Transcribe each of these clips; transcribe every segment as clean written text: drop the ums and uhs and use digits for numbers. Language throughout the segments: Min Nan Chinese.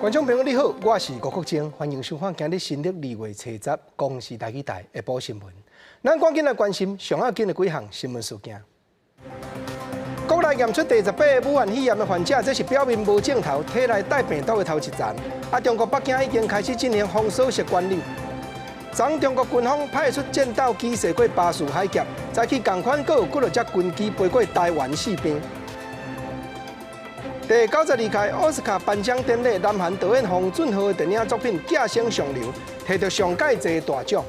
觀眾朋友你好，我是吳國晶，歡迎收看今日新曆2月初10公視台語台下晡新聞。咱趕緊來關心上要緊的幾項新聞事件。國內驗出第18個武漢肺炎的患者，這是表明無症頭、體內帶病毒的頭一層。啊，中國北京已經開始進行封鎖式管理。昨中國軍方派出戰鬥機射過巴士海峽，早起仝款閣有幾落隻軍機飛過台灣四邊。第92屆奧斯卡頒獎典禮，南韓導演奉俊昊的電影作品《寄生上流》提著上蓋濟大獎。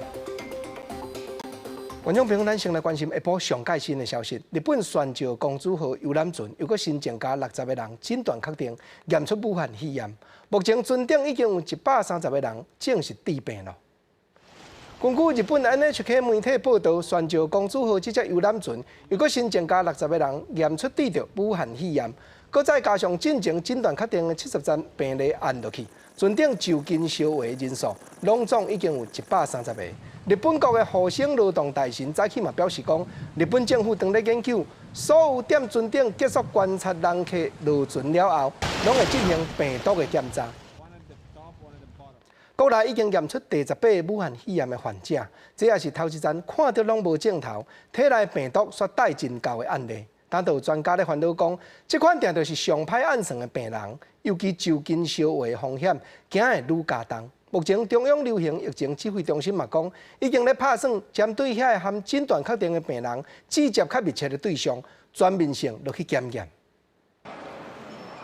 觀眾朋友，咱先來關心下晡上蓋新的消息。日本船上公主號遊覽船又閣新增加60個人診斷確定驗出武漢肺炎，目前船頂已經有130個人證實致病囉。根據日本 NHK 媒體報導，船上公主號這隻遊覽船又閣新增加60個人驗出得著武漢肺炎，閣再加上進前診斷確定的73病例按落去，船頂就近相會人數，攏總已經有130個。日本國的厚生勞動大臣早起嘛表示講，日本政府正咧研究，所有踮船頂結束觀察人客落船了後，攏會進行病毒的檢查。國內已經驗出第18個武漢肺炎的患者，這也是頭一層看著攏無症頭，體內病毒煞帶真厚的案例。但有專家咧煩惱講，這款定著是上歹按算的病人，尤其就近相會的風險，驚會愈加重。目前中央流行疫情指揮中心嘛講，已經咧拍算針對遐个含診斷確定的病人，接觸較密切的對象，全面性落去檢驗。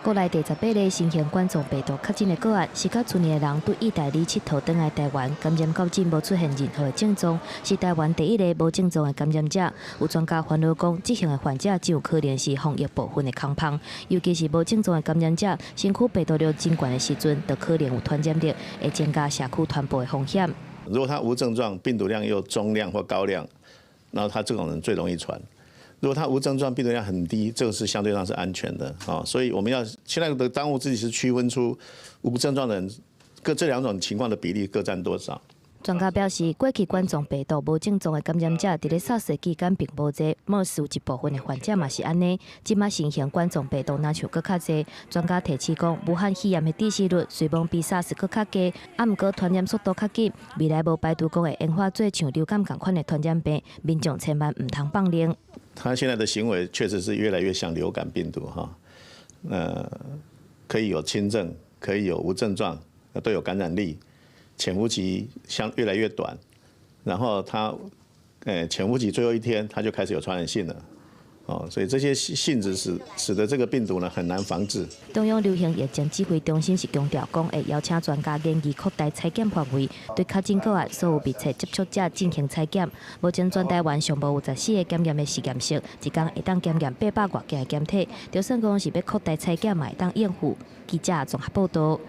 國內第18例新型冠狀病毒確診的個案，是佮厝內的人對意大利𨑨迌轉來台灣，感染到今無出現任何的症狀，是台灣第一个無症狀的感染者。有專家煩惱講，這型的患者真有可能是防疫部分的空縫，尤其是無症狀的感染者，身軀病毒量真懸的時陣，就可能有傳染力，會增加社區傳播的風險。如果他無症狀，病毒量又中量或高量，那他這種人最容易傳。如果他無症狀，病毒量很低，這個是相對上是安全的啊，所以我們要現在的當務之急是區分出無症狀的人，各這兩種情況的比例各佔多少。專家表示，過去冠狀病毒無症狀的感染者，佇咧 SARS 期間並無濟，MERS 有一部分的患者嘛是按呢。這擺新型冠狀病毒若像閣較濟，專家提醒講，武漢肺炎的致死率雖罔比 SARS 閣較低，啊，毋過傳染速度較緊，未來無排除講會演化做像流感仝款的傳染病，民眾千萬毋通放任。他現在的行為確實是越來越像流感病毒哈，可以有輕症，可以有無症狀，都有感染力，潛伏期相越來越短，然後他，潛伏期最後一天他就開始有傳染性了，哦，所以這些性質使得這個病毒呢很難防治。中央流行疫情指揮中心是強調講，會邀請專家研議擴大採檢範圍，對確診個案所有密切接觸者進行採檢。目前全台灣上無有14個檢驗的實驗室，一工會當檢驗800外件的檢體，就算講是欲擴大採檢嘛，會當應付。記者綜合報導。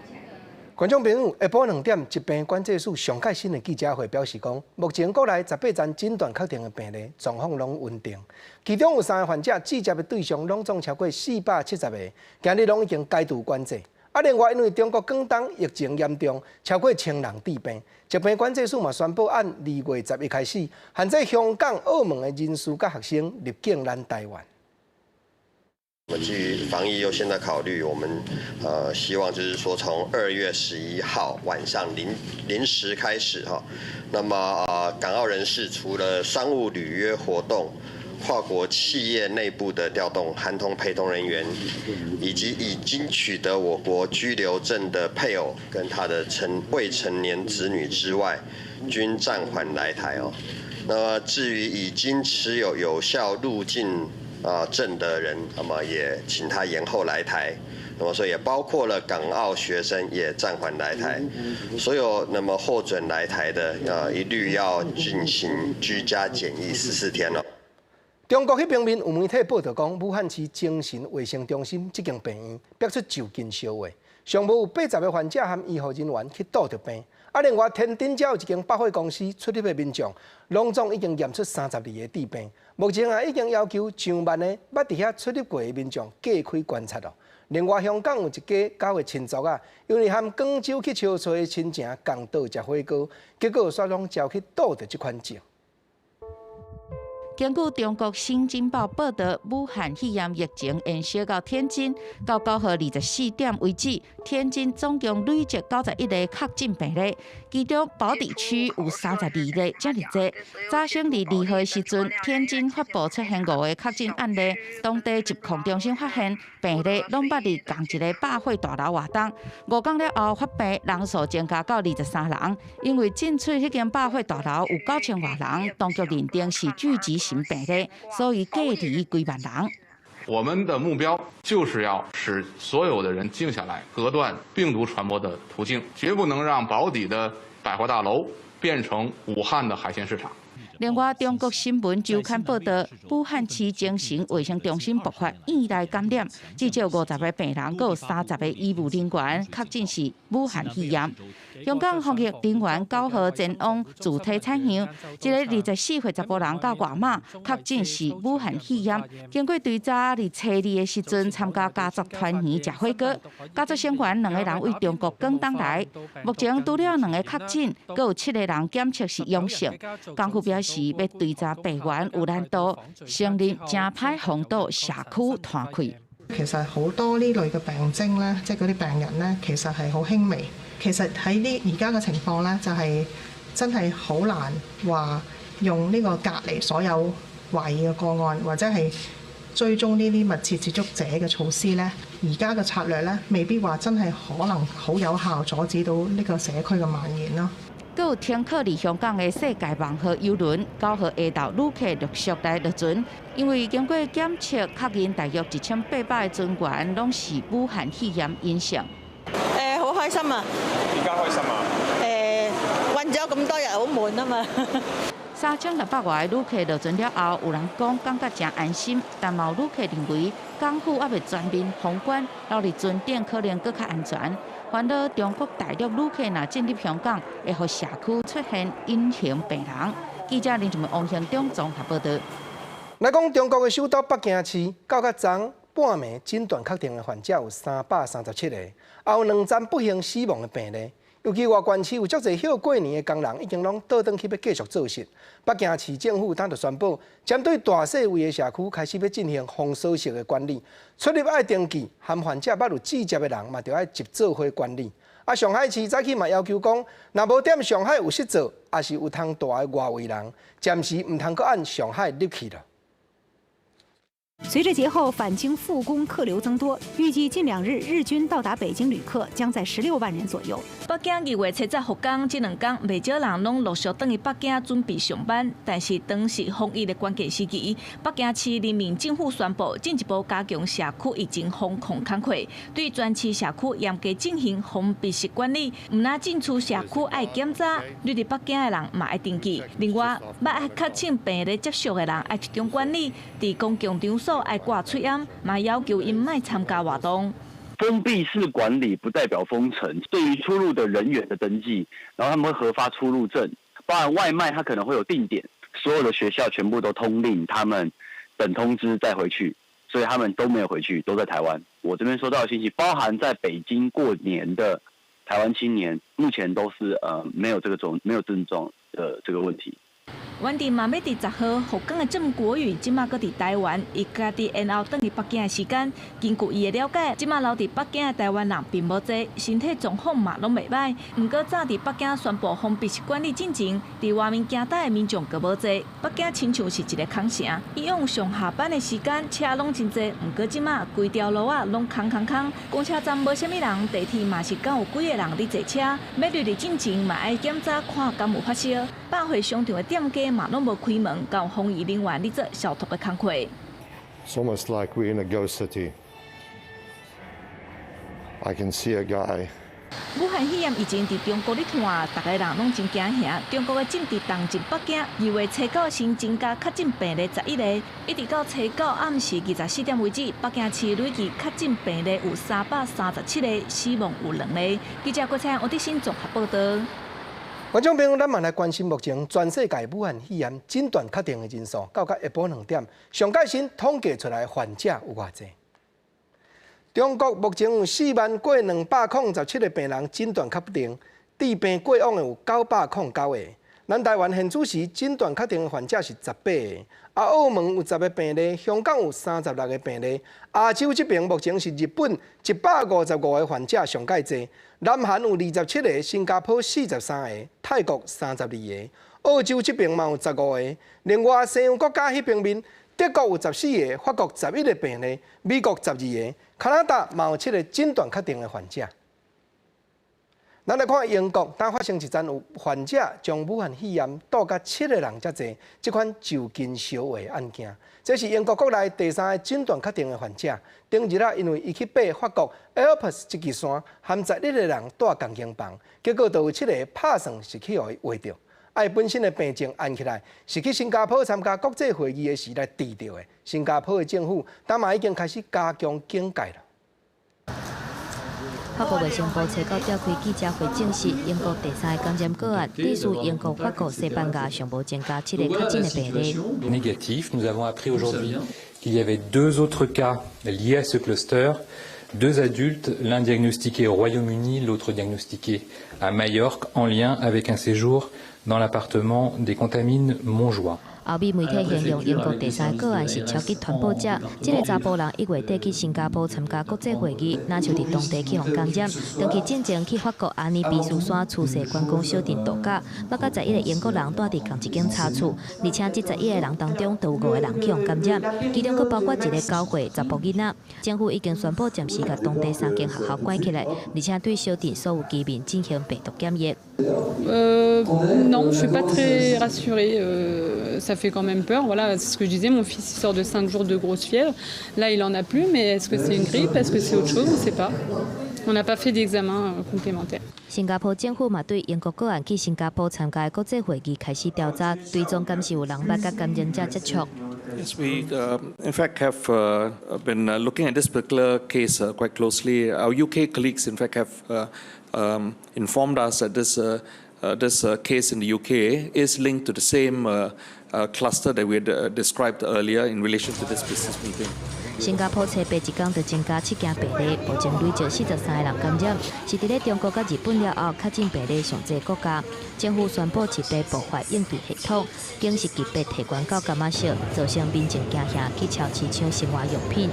觀眾朋友，下晡2點，疾病管制署上蓋新的記者會表示講，目前國內18層診斷確定的病例狀況攏穩定，其中有三个患者接觸的對象攏總超過470個，今日攏已經解除管制。啊，另外因為中國廣東疫情嚴重，超過千人致病，疾病管制署嘛宣布按2月11開始，限制香港、澳門的人士佮學生入境咱台灣。我們基於防疫優先的考慮，我們希望就是說從2月11號晚上0時開始哈，那麼港澳人士除了商務履約活動、跨國企業內部的調動、含同陪同人員，以及已經取得我國居留證的配偶跟他的未成年子女之外，均暫緩來台哦。那麼至於已經持有有效入境證的人，那麼也請他延後來台。那麼所以也包括了港澳學生也暫緩來台。所有那麼獲准來台的，一律要進行居家檢疫14天咯。中國彼邊面有媒體報導講，武漢市精神衛生中心這間病院逼出就近相會，上無有80個患者和醫護人員去著著病。啊，另外天津才有一間百貨公司出入的民眾，攏總已經驗出32個致病，目前啊已經要求上萬個捌佇遐出入過的民眾隔開觀察囉。另外，香港有一家狗的親族啊，因為和廣州去相揣的親情仝倒食火鍋，結果煞攏招去著著這款症。根據中國新京報報導，武漢肺炎疫情延燒到天津，到9號24點為止，天津總共累積91例確診病例，其中寶坻區有32例，遮爾濟。早上佇2號的時陣，天津發布出現五個確診案例，當地疾控中心發現病例攏捌佇仝一个百貨大樓活動。5工了後發病人數增加到23人，因為進出彼間百貨大樓有9000外人，當局認定是聚集型病例，所以隔離幾萬人。我們的目標就是要使所有的人靜下來，隔斷病毒傳播的途徑，絕不能讓寶坻的百貨大樓變成武漢的海鮮市場。另外，中國新聞週刊報導，武漢市精神衛生中心爆發院內感染，至少50個病人，閣有30個醫務人員確診是武漢肺炎。香港防疫人員9號前往主體採樣，一个24歲查埔人佮外媽確診是武漢肺炎。經過追查，佇初二的時陣參加家族團圓食火鍋，家族成員兩個人對中國廣東來。目前除了兩个確診，閣有七個人檢測是陽性。港府表示欲追查病源有難度，承認誠歹防堵社區傳開。其實好多呢類嘅病徵咧，即係嗰啲病人咧，其實係好輕微。其實喺呢而家嘅情況咧，就係真係好難話用呢個隔離所有懷疑嘅個案，或者係追蹤呢啲密切接觸者嘅措施咧。而家嘅策略咧，未必話真係可能好有效阻止到呢個社區嘅蔓延咯。閣有停靠佇香港的世界網號郵輪，9號下晝旅客陸續來落船，因為經過檢測確認，大約1800個船員攏是武漢肺炎陰性。好開心啊！點解開心啊？韞咗咁多日好悶啊嘛。3600外個旅客落船了後，有人講感覺誠安心，但嘛有旅客認為港府猶未全面封關，留佇船頂可能閣較安全。煩惱中國大陸旅客若進入香港，會予社區出現隱形病人。記者林俊文、王興中綜合報導。來講中國的首都北京市，到較昨半暝診斷確定的患者有337個，也有兩宗不幸死亡的病例。尤其外縣市有足濟歇過年的工人已經攏倒轉去欲繼續做事。北京市政府今就宣布，針對大細圍的社區開始欲進行封鎖式的管理，出入愛登記，和患者捌有接觸的人嘛，著愛集做伙管理。啊，上海市早起嘛要求講，若無踮上海有實做，抑是有通蹛的外圍人，暫時毋通閣按上海入去了。隨着節後返京復工客流增多，預計近2日日均到達北京旅客將在16萬人左右。北京2月7日復工，這兩工袂少人攏陸續轉去北京準備上班。但是當時防疫的關鍵時期，北京市人民政府宣布進一步加強社區疫情防控工作，對全市社區嚴格進行封閉式管理，毋但進出社區愛檢查，入佇北京的人嘛愛登記。另外，捌確診病例接觸的人愛集中管理，佇公共場所愛掛喙罨，嘛要求𪜶莫參加活動。封閉式管理不代表封城，對於出入的人員的登記，然後他們會核發出入證，包含外賣，他可能會有定點。所有的學校全部都通令他們等通知再回去，所以他們都沒有回去，都在台灣。我這邊收到的信息，包含在北京過年的台灣青年，目前都是沒有這個種沒有症狀的這個問題。原定嘛欲佇10號復工的鄭國宇，這馬閣佇台灣，伊家己延後轉去北京的時間。根據伊的了解，這馬留佇北京的台灣人並無濟，身體狀況嘛攏袂䆀。毋過早佇北京宣布封閉式管理進前，佇外面行街的民眾閣無濟。北京親像是一个空城，以往上下班的時間車攏真濟，毋過這馬規條路仔攏空空空，公車站無啥物人，地鐵嘛是敢有幾个人佇坐車。欲入去進前嘛愛檢查看敢有發燒。百貨商場的店家嘛攏無開門，佮防疫人員佇做消毒的工課。 It's almost like we're in a ghost city. I can see a guy. 武漢肺炎疫情佇中國咧傳，逐个人攏真驚嚇。中國的政治重鎮北京，2月初9新增加確診病例11個，一直到初九暗時24點為止，北京市累計確診病例有337個，死亡有兩個。記者郭彩、王德新綜合報導。觀眾朋友，咱嘛來關心目前全世界武漢肺炎診斷確定的人數，到下晡2點，上蓋新統計出來患者有偌濟？中國目前有4萬過207個病人診斷確定，致病過往的有909個。咱台灣現此時診斷確定患者是18個，啊，澳門有10個病例，香港有36個病例，亞洲這邊目前是日本155個患者上蓋濟，南韓有27個，新加坡43個，泰國32個，澳洲這邊嘛有15個，另外西洋國家彼邊面，德國有14個，法國11個病例，美國12個，加拿大嘛有7個診斷確定的患者。咱來看英國，當發生一陣有患者將武漢肺炎帶予七個人遮濟，這款就近相話案件，這是英國國內第三个診斷確定的患者。頂日啊，因為伊去爬法國阿爾卑斯這支山，含11個人蹛仝間房，結果就有七個拍算是去予伊話著。啊，伊本身的病症按起來是去新加坡參加國際會議的時來治著的。新加坡的政府當嘛已經開始加強警戒了。法國衛生部初九召開記者會證實，英國第三個感染個案，對數英國、法國、西班牙上無增加七個確診的病例。 Négatif. Nous avons appris aujourd'hui qu'il y avait deux autres cas liés à ce cluster, deux adultes, l'un diagnostiqué au Royaume-Uni, l'autre diagnostiqué à Majorque, en lien avec un séjour dans l'appartement des Contamines Montjoie. 歐美媒體形容英國第三個個案是超級傳播者。這个查埔人1月底去新加坡參加國際會議，若像佇當地去予感染，轉去進前去法國阿爾卑斯山出世觀光小鎮度假，捌佮11個英國人蹛佇仝一間茶厝，而且這11個人當中都有五個人去予感染，其中閣包括一個9歲查埔囡仔。政府已經宣布暫時共當地三間學校關起來，而且對小鎮所有居民進行病毒檢疫。 Non, je suis pas très rassurée. Ça fait quand même peur. Voilà, c'est ce que je disais. Mon fils il sort de 5 jours de grosse fièvre. Là, il en a plus, mais est-ce que c'est une grippe? Est-ce que c'est autre chose? On ne sait pas. On n'a pas fait d'examen complémentaire. 新加坡政府嘛對英國個案去新加坡參加國際會議開始調查，追蹤敢是有人捌佮感染者接觸。 Yes, we in fact have been looking at this particular case quite closely. Our UK colleagues, in fact, have informed us that this case in the UK is linked to the same cluster that we had described earlier in relation to this business meeting. 新加坡初八一工就增加七件病例，目前累計43個人感染，是佇咧中國佮日本了後確診病例上濟國家。政府宣布設備爆發應對系統，警示級別提懸到柑仔色，造成民眾驚嚇去超市搶生活用品。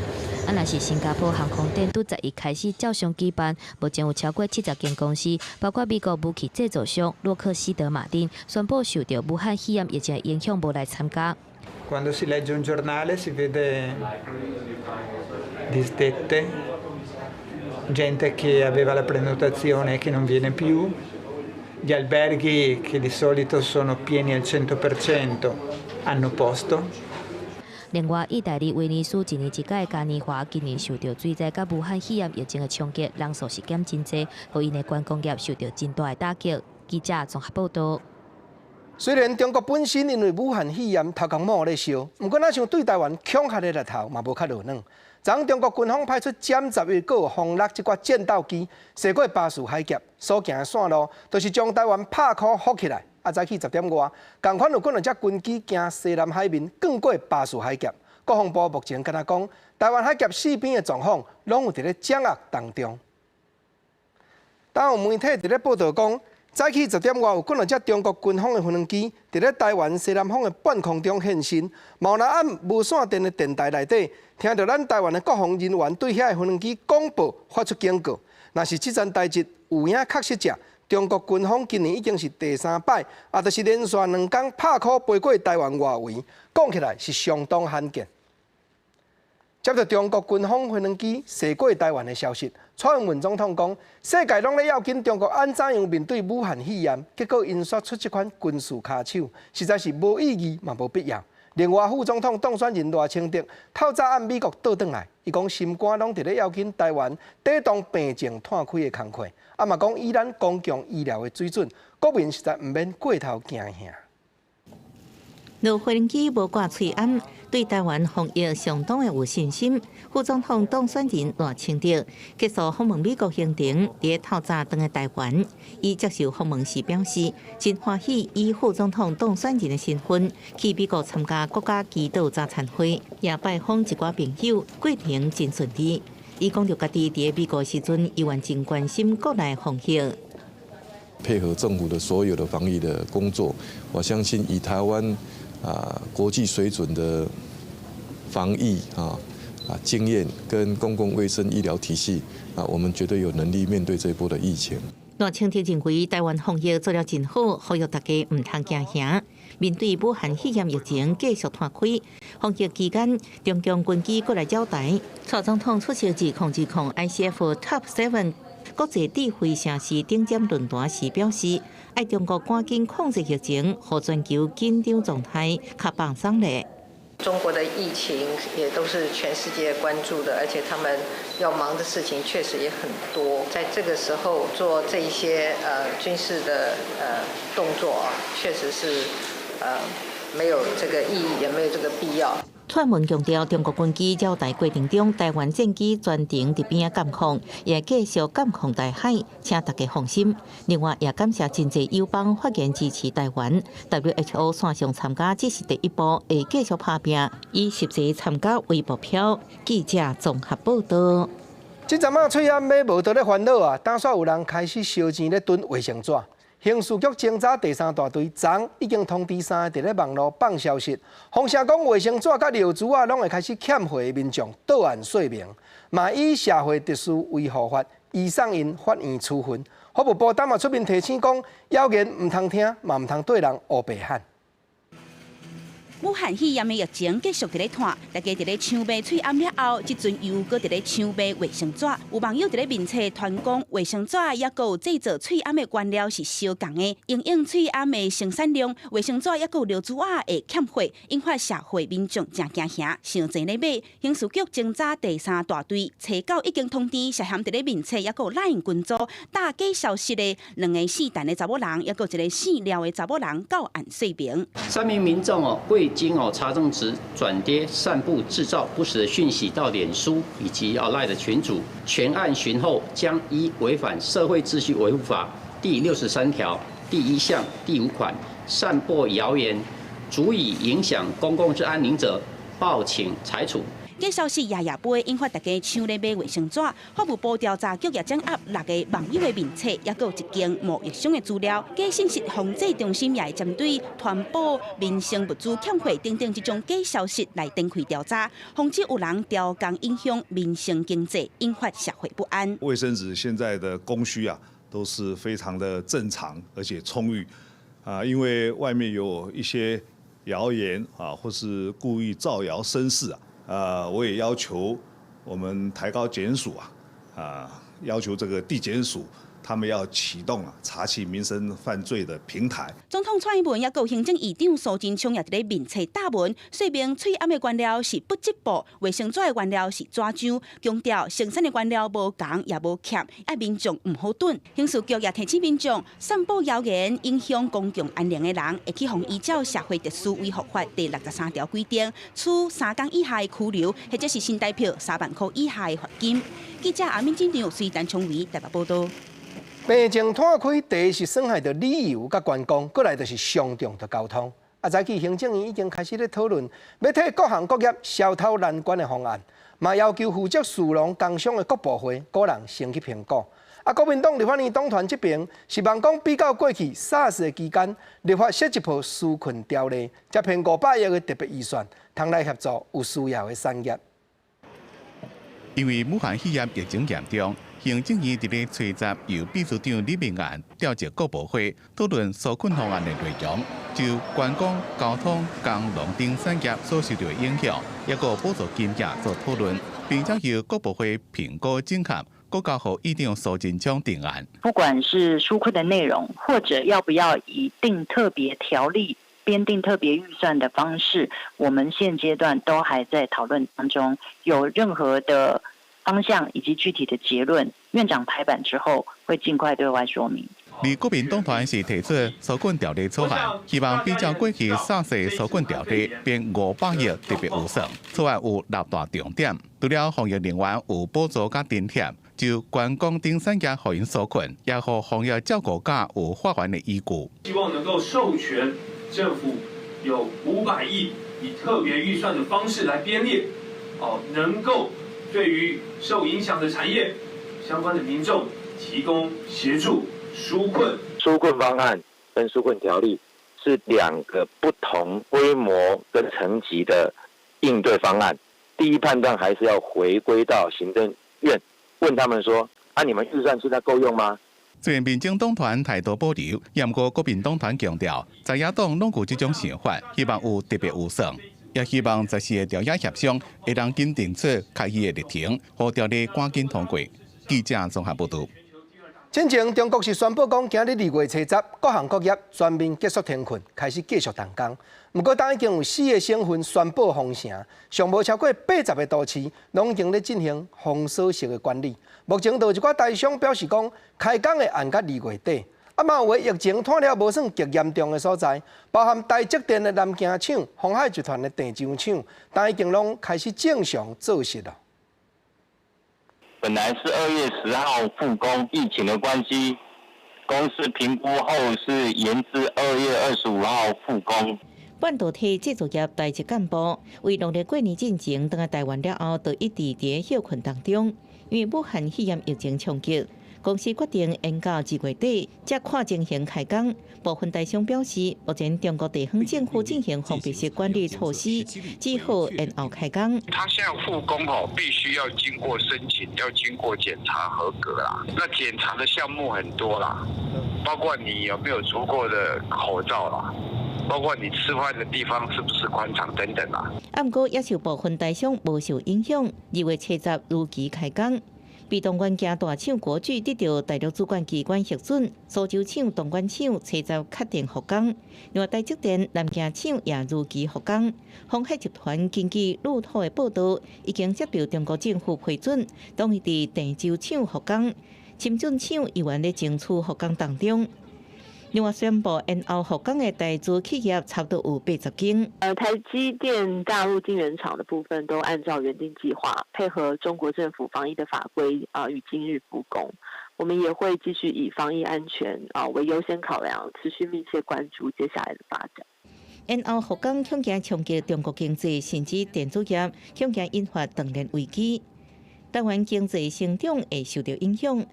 啊，若是新加坡航空展拄11開始照常舉辦，目前有超過70間公司，包括美國武器製造商洛克希德馬丁，宣布受著武漢肺炎疫情影響，無來參加。 Quando si legge un giornale si vede disdette, gente che aveva la prenotazione e che non viene più, gli alberghi che di solito sono pieni al 100% hanno posto. 另外，意大利威尼斯一年一屆嘉年華今年受著水災佮武漢肺炎疫情的衝擊，人數是減真濟，予𪜶的觀光業受著真大的打擊。記者綜合報導。雖然中國本身因為武漢肺炎頭殼冒咧燒，毋過若像對台灣恐嚇的力頭嘛無較落軟。昨昏中國軍方派出殲11閣有轟6這寡戰鬥機，駛過巴士海峽，所行的線路，就是將台灣拍箍覆起來。啊，早起10點外，仝款有幾兩隻軍機經西南海面轉過巴士海峽。國防部目前敢若講，台灣海峽四邊的狀況攏有佇咧掌握當中。當有媒體佇咧報導講，早起10點外有幾兩隻中國軍方的無人機，佇咧台灣西南方的半空中現身。某若暗無線電的電台內底，聽著咱台灣的國防人員對遐个無人機廣播發出警告。若是這層代誌有影確實者，中國軍方今年已經是第三擺，也就是連續2工拍箍飛過台灣外圍，講起來是相當罕見。接著中國軍方飛行機駛過台灣的消息，蔡英文總統講，世界攏咧要緊中國按怎樣面對武漢肺炎，結果𪜶煞出這款軍事跤手，實在是無意義嘛無必要。另外，副總統當選人賴清德透早暗美國倒轉來，伊講心肝攏佇咧要緊台灣抵擋病情湠開的工課，啊嘛講以咱公共醫療的水準，國民實在毋免過頭驚嚇。落飛機無掛喙罨，對台灣防疫相當的有信心。副總統當選人賴清德結束訪問美國行程，佇透早轉來台灣。伊接受訪問時表示，真歡喜以副總統當選人的身份去美國參加國家祈禱早餐會，也拜訪一寡朋友，過程真順利。伊講著家己佇美國時陣，猶原真關心國內防疫。配合政府的所有的防疫的工作，我相信以台灣啊國際水準的防疫啊經驗跟公共衛生醫療體系啊，我們絕對有能力面對這一波的疫情。賴清德認為台灣防疫做了真好，呼籲大家毋通驚嚇。面對武漢肺炎疫情繼續湠開，防疫期間中共軍機過來擾台，蔡總統出席2020 ICF Top Seven 國際智慧城市頂尖論壇時表示，愛中國趕緊控制疫情，予全球緊張狀態較放鬆咧。中國的疫情也都是全世界關注的，而且他們要忙的事情確實也很多，在這個時候做這一些軍事的動作啊，確實是沒有這個意義，也沒有這個必要。蔡英文強調，中國軍機擾台過程中，台灣戰機全程佇邊仔監控，也繼續監控台海，請大家放心。另外，也感謝真濟友邦發言支持台灣。WHO 線上參加只是第一步，會繼續拍拚，以實際參加為目標。記者綜合報道。這陣仔喙罨買無倒咧煩惱啊！當煞有人開始燒錢咧囤衛生紙。刑事局偵查第三大隊昨已經通知三个佇咧網路放消息，風聲講衛生紙佮尿珠仔攏會開始欠貨的民眾到案說明，嘛依社會秩序維護法移送𪜶法院處分。法務部當嘛出面提醒講，謠言毋通聽，嘛毋通對人烏白喊。武漢肺炎的疫情繼續佇咧湠，大家佇咧搶買喙罨了後，這陣又閣佇咧搶買衛生紙。有網友佇咧面冊傳講，衛生紙抑閣有製造喙罨的原料是相仝的，影響喙罨的生產量。衛生紙抑閣有尿珠仔會欠貨，引發社會民眾誠驚嚇，傷濟咧買。刑事局偵查第三大隊初九已經通知涉嫌佇咧面冊抑閣有 LINE 群組打假消息的兩个姓陳的查某人，抑閣一个姓廖的查某人到案說明。三名民眾哦，未經查證時轉貼、散布、製造不實的訊息到臉書以及LINE 的群組，全案尋後將依違反社會秩序維護法第63條第一項第五款，散播謠言，足以影響公共之安寧者，報請裁處。假消息夜夜飛，引發大家搶咧買衛生紙。法務部調查局也掌握六个網友的面冊，抑閣有一間貿易商的資料。假信息防制中心也會針對傳播民生物資欠貨等等這種假消息來展開調查，防止有人刁工影響民生經濟，引發社會不安。衛生紙現在的供需啊，都是非常的正常，而且充裕啊，因為外面有一些謠言啊，或是故意造謠生事啊。我也要求我們台高檢署啊，要求這個地檢署，他們要啟動啊查緝民生犯罪的平台。總統蔡英文抑閣行政院長蘇貞昌也佇咧面冊貼文，說明喙罨的原料是不織布，衛生紙的原料是紙漿，強調生產的原料無仝也無欠，愛民眾毋好囤。刑事局也提醒民眾，散布謠言影響公共安寧的人，會去予依照社會秩序維護法第63條規定，處3工以下的拘留，或者是新台票3萬箍以下的罰金。記者阿敏金長隨陳聰維台北報道。病情湠開，第一是損害著旅遊佮觀光，過來就是傷重著交通。啊，早起行政院已經開始咧討論，欲替各行各業消頭難關的方案，嘛要求負責士農工商的各部會個人先去評估。啊，國民黨立法院黨團這邊是望講比較過去 SARS 的期間，立法設一部紓困條例，才編500億的特別預算，通來協助有需要的產業。因為武漢肺炎疫情嚴重，行政院佇咧初十由秘書長李明安召集各部會討論紓困方案的內容，就觀光、交通、工農等產業所受到的影響，抑閣補助金額做討論，並且由各部會評估整合，閣交予院長蘇貞昌定案。不管是紓困的內容，或者要不要以定特別條例、編定特別預算的方式，我們現階段都還在討論當中。有任何的方向以及具體的結論，院長拍板之後會盡快對外說明。而國民黨團是提出紓困條例草案，希望比照過去 SARS 紓困條例，編500億特別預算。草案有六大重點，除了防疫人員有補助佮津貼，就觀光等產業予𪜶紓困，也予防疫照顧者有法源的依據。希望能夠授權政府有500億以特別預算的方式來編列，哦，能夠對於受影響的產業相關的民眾提供協助、紓困。紓困方案跟紓困條例是兩個不同規模跟層級的應對方案。第一判斷還是要回歸到行政院，問他們說：啊，你們預算現在夠用嗎？雖然民進黨團態度保留，毋過國民黨團強調，在野黨攏有這種想法，希望有特別預算，也希望十四个朝野協商會當緊定出開議的日程，予條例趕緊通過。記者綜合報導。進前中國是宣布講，今日2月70，各行各業全面結束停困，開始繼續動工。毋過，當已經有四個省份宣布封城，上無超過80個都市，攏已經咧進行封鎖式的管理。目前，就有一寡台商表示講，開工會延到2月底。啊，嘛有的疫情拖了無算極嚴重的所在，包含台積電的南京廠、鴻海集團的鄭州廠，但已經攏開始正常作息了。本來是2月10號復工，疫情的關係，公司評估後是延至2月25號復工。半導體製造業台籍幹部為農曆過年進前，轉來台灣了後，就一直佇歇睏當中。因為武漢肺炎疫情衝擊，公司決定延到2月底才看情形開工。部分台商表示，目前中國地方政府進行封閉式管理措施，只好延後開工。他現在復工哦，必須要經過申請，要經過檢查合格啦。那檢查的項目很多啦，包括你有沒有足夠的口罩啦，包括你吃飯的地方是不是寬敞等等啦。啊，毋過也是有部分台商無受影響，2月70如期開工。被動元件大廠國巨得到大陸主管機關核准，蘇州廠、東莞廠初十確定復工。另外，台積電南京廠也如期復工。鴻海集團根據路透的報導，已經接到中國政府批准，當伊佇鄭州廠復工，深圳廠猶原咧爭取復工當中。另外宣布延後復工的台資企業差不多有80間。台積電大陸晶圓廠的部分都按照原定計劃，配合中國政府防疫的法規啊，於今日復工。我們也會繼續以防疫安全啊為優先考量，持續密切關注接下來的發展。延後復工恐驚衝擊中國經濟，甚至電子業，恐驚引發斷鏈危機。台灣經濟成長會受到影響。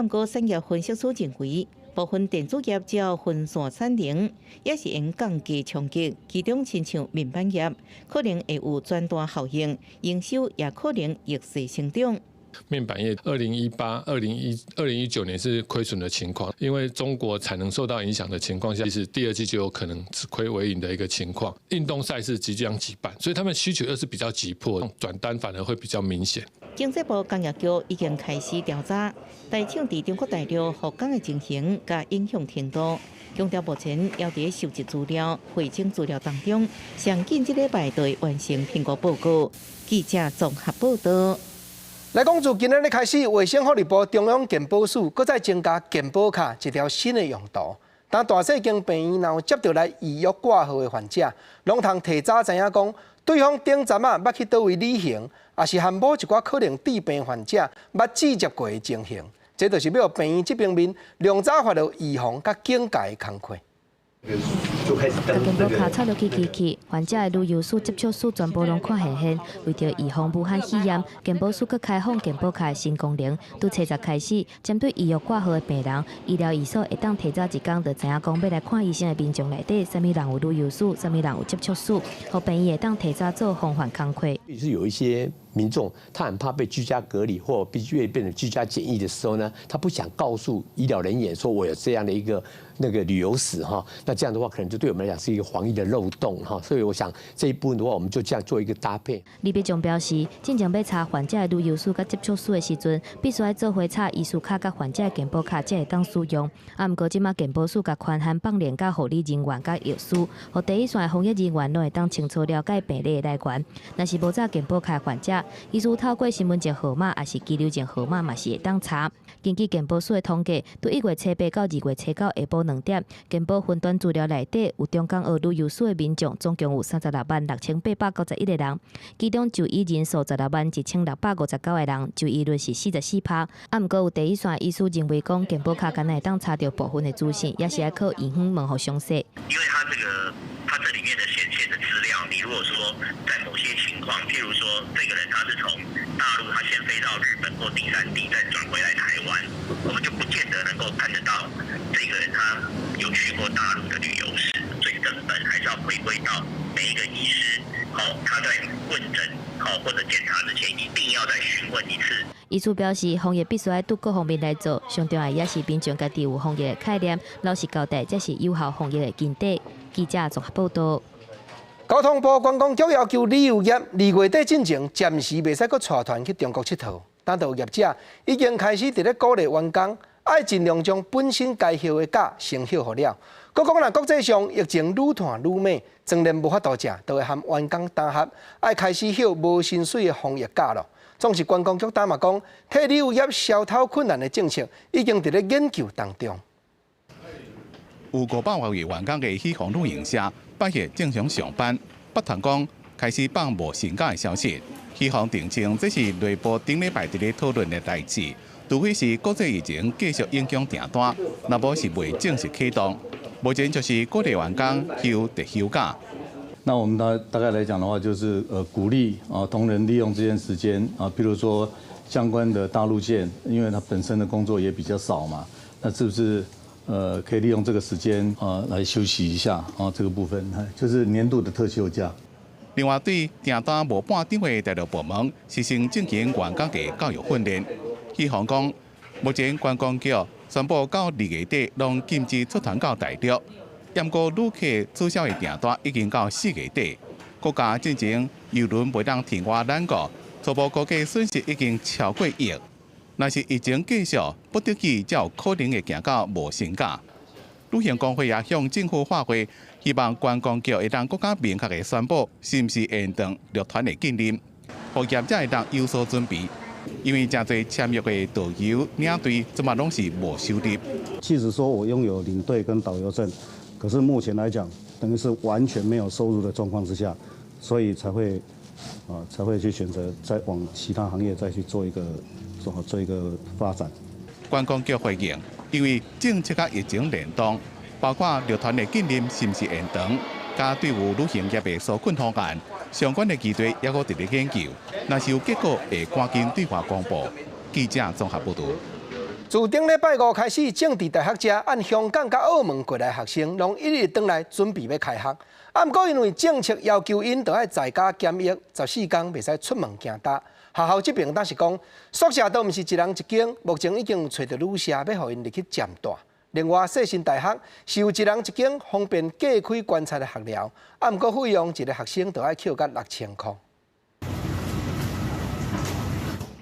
毋過產業分析師認為，部分電子業者分散產能，也是會降低衝擊。其中，親像面板業可能會有轉單效應，營收也可能逆勢成長。面板業，2018、2019年是虧損的情況，因為中國產能受到影響的情況下，其實第二季就有可能吃虧為盈的一個情況。運動賽事即將舉辦，所以他們需求又是比較急迫，轉單反而會比較明顯。經濟部工業局已經開始調查台廠佇中國大陸復工的情形佮影響程度，強調目前猶佇收集資料、匯整資料當中，上緊這禮拜就會完成評估報告。記者綜合報導。來講，自今仔日開始，衛生福利部中央健保署閣再增加健保卡一條新的用途。當大細間病院若有接著來預約掛號的患者，攏通提早知影講，對方頂陣仔捌去佗位旅行，抑是含某一寡可能致病患者捌接觸過的情形。這就是欲予病院這方面量早發著預防佮警戒的工課。健保卡插入去機器，患者的旅遊史、接觸史全部攏看現現。為著預防武漢肺炎，健保署閣開放健保卡的新功能，對初十開始，針對預約掛號的病人，醫療醫所會當提早一工就知影講欲來看醫生的民眾內底，啥物人有旅遊史，啥物人有接觸史，予病院會當提早做防範工課。是有一些民眾，他很怕被居家隔離或必須變成居家檢疫的時候呢，他不想告訴醫療人員說我有這樣的一個那個旅遊史哈，那這樣的話可能就對我們來講是一個防疫的漏洞哈，所以我想這一部分的話，我們就這樣做一個搭配。李必仲表示，進前欲查患者的旅遊史佮接觸史的時陣，必須愛做伙插醫師卡佮患者的健保卡才會當使用。啊，毋過這馬健保署共權限放連佮護理人員佮藥師，予第一線的防疫人員攏會當清楚了解病例的來源。若是無插健保卡的患者，醫師透過身份證號碼抑是居留證號碼嘛是會當查。根據健保署的統計，對1月初8到2月初九下晡2點，健保雲端資料內底有中港澳旅遊史的民眾，總共有366,891個人，其中就醫人數161,659個人，就醫率是44%。啊，毋過有第一線醫師認為講，健保卡敢若會當查著部分的資訊，也是愛靠醫院問予詳細。因為它這個，它這裡面的顯現的資料，你如果說在某些情況，譬如說這個人他是從大陸，他先飛到日本或第三地，再轉回來台灣，我們就不見得能夠看得到這個人他有去過大陸的旅遊史。最根本還是要回歸到每一個醫師，哦，他在問診，哦或者檢查之前，一定要再詢問一次。醫師表示，防疫必須愛對各方面來做，上重要也是民眾家己有防疫的概念，老實交代，才是有效防疫的根底。記者綜合報道。交通部觀光局要求旅遊業2月底進前，暫時袂使閣帶團去中國𨑨迌。但有業者已經開始佇咧鼓勵員工，愛盡量將本身該休的假先休予了。閣講若國際上疫情愈湠愈猛，當然無法度食，就會和員工擔合，愛開始休無薪水的防疫假囉。總是觀光局今嘛講，替旅遊業消頭困難的政策已經佇咧研究當中。有500外位員工的喜鴻旅行社，8日正常上班，不談講開始放無薪假的消息。喜鴻澄清，這是內部頂禮拜佇咧討論的代誌，除非是國際疫情繼續影響訂單，若無是袂正式啟動。目前就是鼓勵員工休特休假。那我們大概來講的話，就是鼓勵啊同仁利用這段時間啊，譬如說相關的大陸線，因為他本身的工作也比較少嘛，那是不是可以利用這個時間啊來休息一下啊？這個部分就是年度的特休假。另外，對訂單無半點的大陸部門實行進行員工的教育訓練。希望講，目前觀光局宣布到2月底攏禁止出團到大陸，毋過旅客取消的訂單已經到4月底。國家進前郵輪袂當停倚咱國，初步估計損失已經超過億。若是疫情繼續，不得已才有可能會行到無薪假。旅行公會也向政府發話，希望觀光局會當閣較明確的宣布，是毋是延長陸團的禁令，予業者會當有所準備。因為誠濟簽約的導遊領隊，這馬攏是無收入。即使說我擁有領隊跟導遊證，可是目前來講，等於是完全沒有收入的狀況之下，所以才會去選擇再往其他行業再去做一個發展。觀光局回應，因為政策佮疫情聯動，包括陸團的禁令是毋是延長，佮對於旅行業的紓困方案，相關的議題猶閣佇咧研究。若是有結果，會趕緊對外公布。記者綜合報導。自頂禮拜五開始，政治大學遮按香港佮澳門過來學生，攏一直轉來準備欲開學。啊，毋過因為政策要求𪜶著愛在家檢疫14天，袂使出門行踏。學校這邊當是講，宿舍都毋是一人一間，目前已經有揣著旅社欲予𪜶入去暫蹛。另外，世新大學是有一人一間方便隔開觀察的學寮，啊，毋過費用一個學生著愛扣甲6000箍。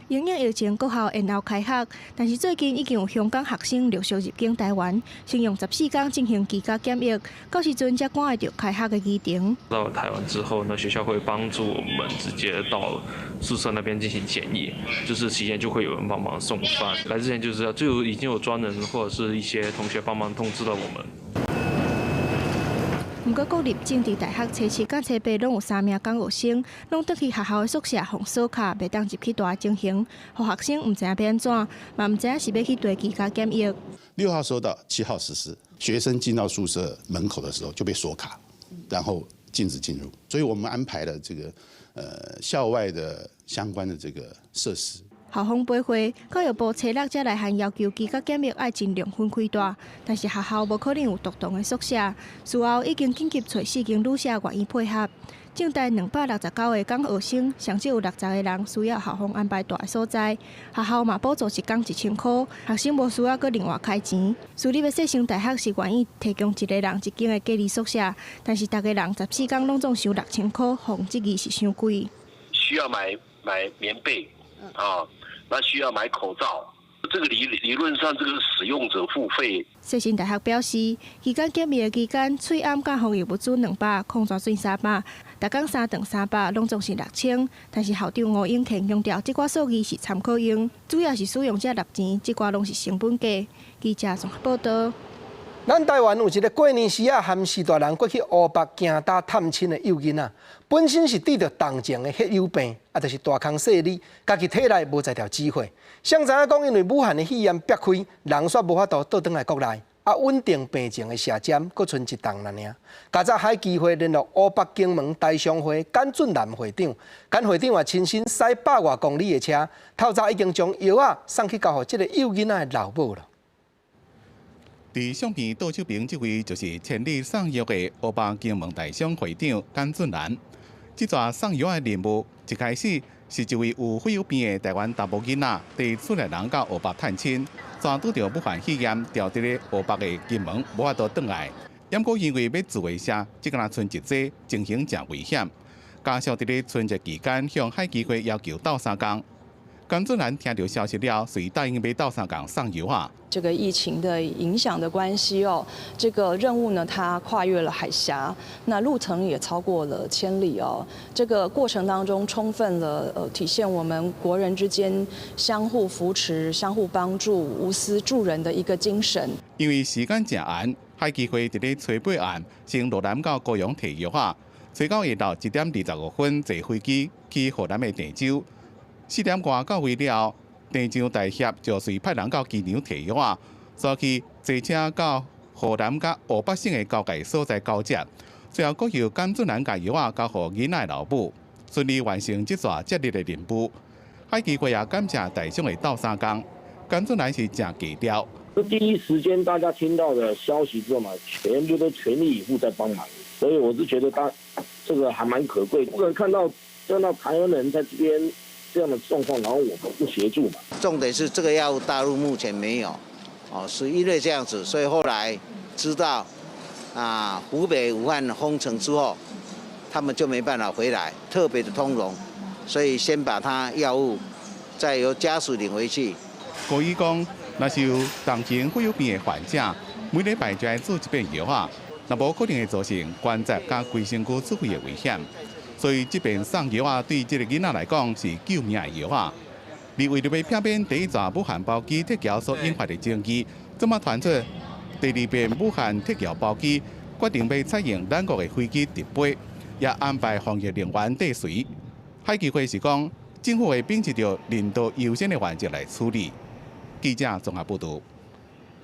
因應疫情，各校延後開學，但是最近已經有香港學生陸續入境台灣，先用14天進行居家檢疫，到時陣才趕會著開學的議程。到了台灣之後呢，學校會幫助我們直接到宿舍那邊進行檢疫，就是期間就會有人幫忙送飯。來之前就是就已經有專人或者是一些同學幫忙通知了我們。毋過，國立政治大學初七佮初八攏有三名港學生，攏轉去學校的宿舍予鎖卡，袂當入去蹛的情形，予學生毋知影欲按怎，嘛毋知影是欲去佗居家檢疫。 6號收到，7號實施，學生進到宿舍門口的時候就被鎖卡，然後禁止進入。所以我們安排了這個校外的相關的這個設施。校方回覆，教育部初六才來函要求居家檢疫愛盡量分開蹛，但是學校無可能有獨棟的宿舍，事後已經緊急揣四間旅社願意配合。政大269個港學生，上少有60個人需要校方安排蹛的所在，學校嘛補助一工1000箍，學生無需要閣另外開錢。私立的世新大學是願意提供一個人一間的隔離宿舍，但是逐個人14天攏總收6000箍，予人質疑是傷貴。需要買棉被啊。那需要買口罩，這個理論上，這個使用者付費。世新大學表示，期間檢疫的期間，喙罨佮防疫物資200，礦泉水300，逐工三頓300，攏總是6000。但是校長吳永乾強調，這寡數字是參考用，主要是使用者納錢，這寡攏是成本價。記者綜合報導。咱台灣有一個過年時啊，含序大人過去烏北行踏探親的幼囡仔，本身是得著重症的血友病，啊，就是大空細膩，家己體內無才調止血。誰知影講，因為武漢的肺炎爆開，人煞無法度倒轉來國內，啊，穩定病情的射針，閣賰一冬爾。較早海基會聯絡烏北金門台商會簡俊南會長，簡會長也親身駛百外公里的車，透早已經將藥仔送去交予這个幼囡仔的老母了。佇相片倒手邊這位就是千里送藥的烏北金門台商會長簡俊南。這逝送藥的任務一開始是一位有血友病的台灣查埔囡仔，佇厝內人到烏北探親，煞拄著武漢肺炎，牢佇咧烏北的金門，無法度轉來。毋過因為欲自費射，這敢若賰一劑，情形誠危險。加上佇咧春節期間向海基會要求鬥相共。簡俊南聽著消息了，遂答應欲鬥相共送藥仔。這個疫情的影響的關係哦，這個任務呢，它跨越了海峽，那路程也超過了千里哦。這個過程當中，充分了體現我們國人之間相互扶持、相互幫助、無私助人的一個精神。因為時間誠延，海基會佇咧初八暗先落南到高雄提藥仔，揣九下晝1點25分坐飛機去河南的鄭州。4點外到位了，鄭州大俠就隨派人到機場提藥仔，煞去坐車到河南佮湖北省的交界所在交接，最後閣由簡俊南共藥仔交予囡仔老母，順利完成這逝接力的任務。海基會也感謝台商的鬥相共，簡俊南是誠低調。第一時間大家聽到的消息之後嘛，全部都全力以赴在幫忙，所以我是覺得他這個還蠻可貴。不可能看到台灣人在這邊這樣的狀況，然後我們不協助嘛。重點是這個藥物大陸目前沒有，哦，是因為這樣子，所以後來知道啊，湖北武漢封城之後，他們就沒辦法回來，特別的通融，所以先把他藥物再由家屬領回去。郭醫講，若是有重型血友病的患者，每禮拜就愛注一遍藥仔，若無可能會造成關節佮規身軀自費的危險。所以這遍送藥仔對這个囡仔來講是救命的藥仔。而為著欲避免第一逝武漢包機撤僑所引發的爭議，這馬傳出第二遍武漢撤僑包機決定欲採用咱國的飛機直飛，也安排防疫人員綴隨。海基會是講，政府會秉持著人道優先的原則來處理。記者綜合報導。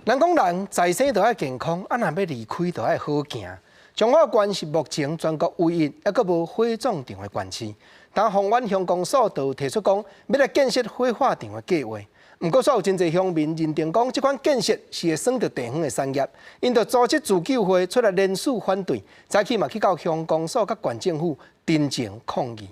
人講人在生就愛健康，啊，若欲離開就愛好行。彰化縣是目前全國唯一猶閣無火葬場的縣市，但豐原鄉公所就提出講，欲來建設火化場的計劃。毋過，煞有真濟鄉民認定講，這款建設是會損著地方的產業，𪜶就組織自救會出來聯署反對，早起嘛去到鄉公所佮縣政府陳情抗議。